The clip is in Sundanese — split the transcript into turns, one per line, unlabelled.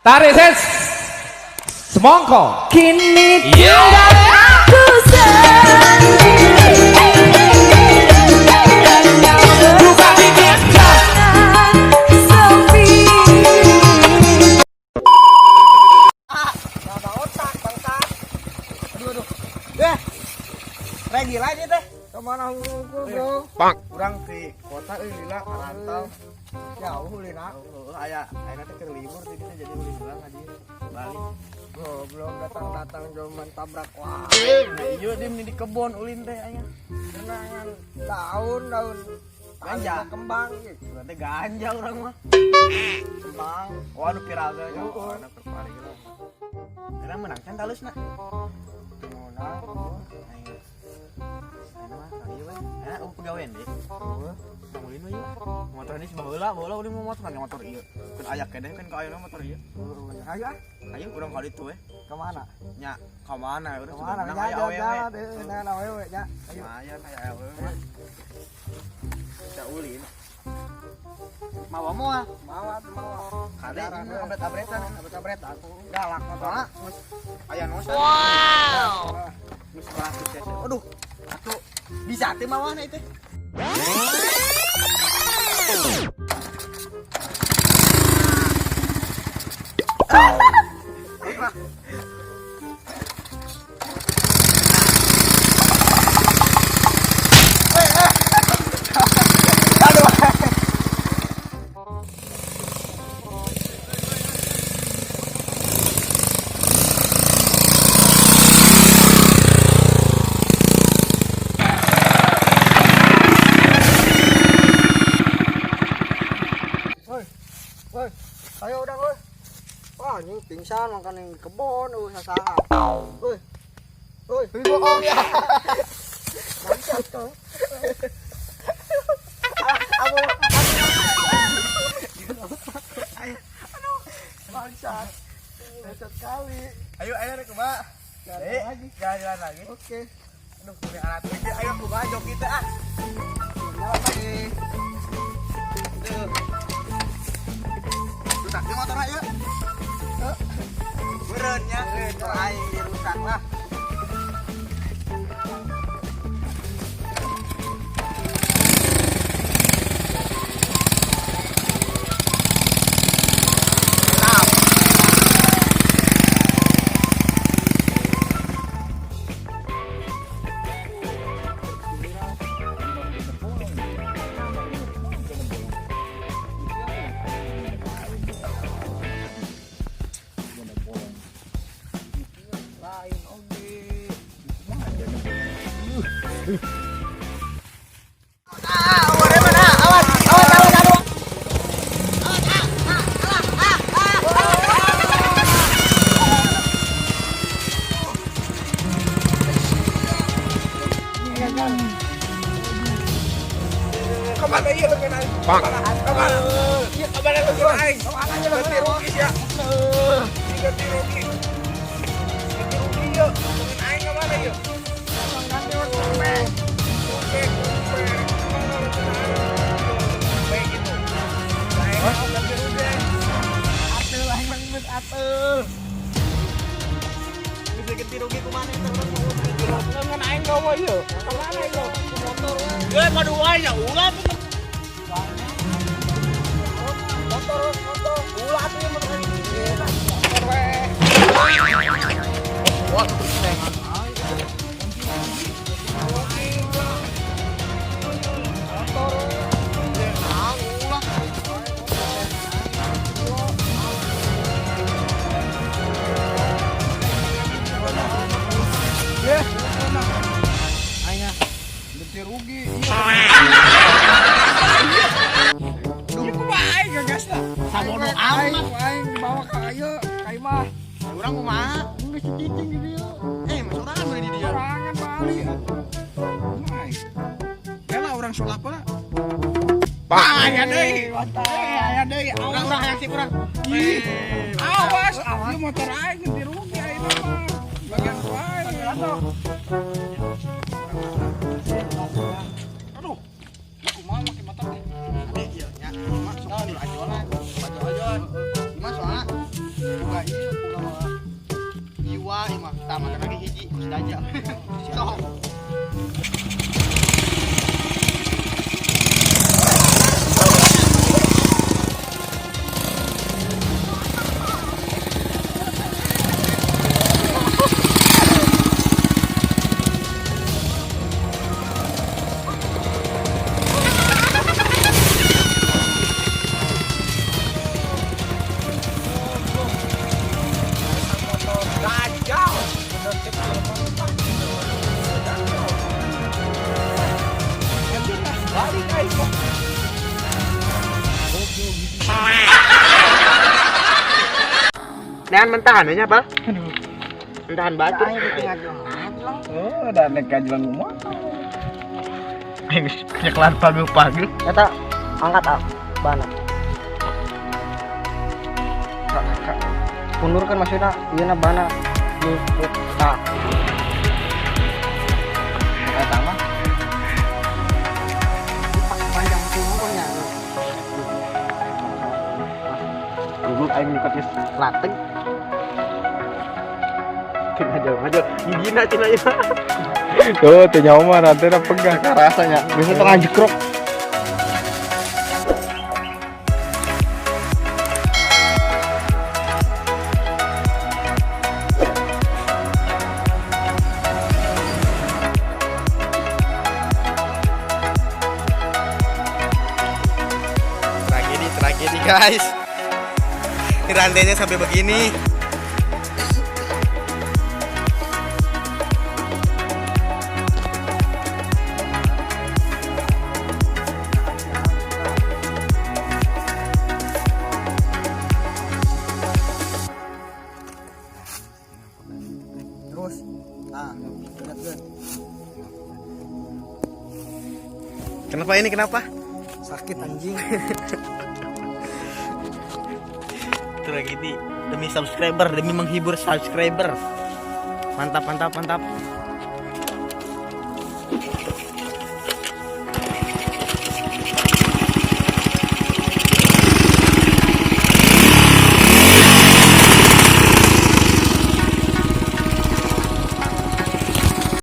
Tarik ses. Semongko.
Kini tinggal aku sendiri.
Buka bibir.
Sepi.
Ada otak bangsat. Aduh aduh. Eh. Regi lagi teh.
Kemana hungkul, bro?
Urang di kota euy lila rantau.
Jauh lina.
Heeh, aya ayeuna teh keur libur di dieu jadi ulin urang ka dieu. Balik.
Goblok datang-datang cuman tabrak wah.
Nah, ieu dim di kebon ulin teh aya.
Kenangan daun daun
Ganja.
kembang gitu.
Urang teh ganja urang mah.
Kembang.
Wah, anu viral teh nya. Anu keur viral. Karena menang kan talusna.
Menang.
Ayo. Ayeuna mah ka dieu we. Ayeuna eueuh pagawean deui. Ulin we ieu. Motor ini baheula, baheula ulin mau motor kan motor ieu. Kan aya keneh kan ka ayeuna motor ieu.
Ayo ah.
Ayo urang ka ditu we.
Kemana?
Nya, ka mana urang
Kemana?
menang
Ya
aya awewe.
jalan jalan awewe nya. Ayo.
Lumayan aya awewe. Bisa ulin. Mawa moal.
Mawa mawa.
Kade abret-abretan,
Abret-abretan. Galak motor.
Soalna geus aya nosa. Wow. Geus 100 cc. Aduh, atuh bisa teh mawana itu.
Woi. Woi. Ayo udah woi. Wah, anjing pingsan makan yang di kebon eueuh sasaha. Woi. Woi, bohong ya. Bangsat kau. Bangsat. Bangsat kali.
Ayo ayo rek kumaha?
Jalan
Eh,
lagi.
jalan-jalan lagi.
Oke.
Aduh, punya alat lagi. Ayo kumaha joki teh ah.
Jalan lagi.
Tuh. Rusak di motor ayo. Beureun nya, motor aing dirusak lah.
Lain oge.
Ah, umurnya mana? Awas, awas, awas, aduh.
Kemana iya lu kena aing? Kemana? Kemana? Iya, kemana lu kena aing? Ganti rugi sih ya. Ganti rugi. Ganti rugi yuk. Kena aing kemana yuk? Oke, oke. Kemana lu kena aing? Baik gitu. Aing mau ganti rugi.
Atuh, aing mah geus atuh. Bisa ganti rugi kumaha eta urang mau
Kena aing gawe yuk. Kemana yuk?
motor. Ge padu wae nya ulah tuh.
Motor, motor.
Ulah atuh ieu motor aing.
Motor weh.
Wah, tengan aing.
Motor.
Nah, ulah.
Aing ah. Ganti rugi. Iya, kumaha aing gagas lah.
Sabodo
Aing,
amat.
aing dibawa ka ieu, ka imah.
Urang kumaha?
Geus cicing di dieu.
Eh, mas sorangan beli di dieu.
Sorangan bali atuh. Kumaha aing? Kela urang sulap lah. Ah, aya deui. Eh, aya deui.
Urang
Awas.
urang hayang sih urang.
Ih, awas. Ieu motor aing ganti rugi ayeuna mah. Bagian ku aing. Aduh. Kumaha make motor teh?
Ade ieu nya, cuma sok ajolan. Ajolan. Cuma soalna Tamatan lagi hiji, sudah aja. Sok.
Gajah. Bener cek jelema. Balik aing mah.
Nean mentahan nya, Pal. Mentahan batu.
Oh, ada nek kajulan rumah.
Aing nyeklan pagi-pagi.
Eta angkat ah bana. Mundur kan maksudnya ieu na bana. Tah.
Eta mah
Panjang nya.
goblok aing nyukat geus lateg. Tinggal jalan aja. Gigina cenah ieu.
Tuh, teu nyaho mah nanti na pegang.
Rasanya bisa tengah jekrok. Tragedi, tragedi guys. Ini rantainya sampai begini.
Terus. Nah, lihat gue.
Kenapa ini kenapa?
Sakit anjing.
Tragedi demi subscriber, demi menghibur subscriber. Mantap, mantap, mantap.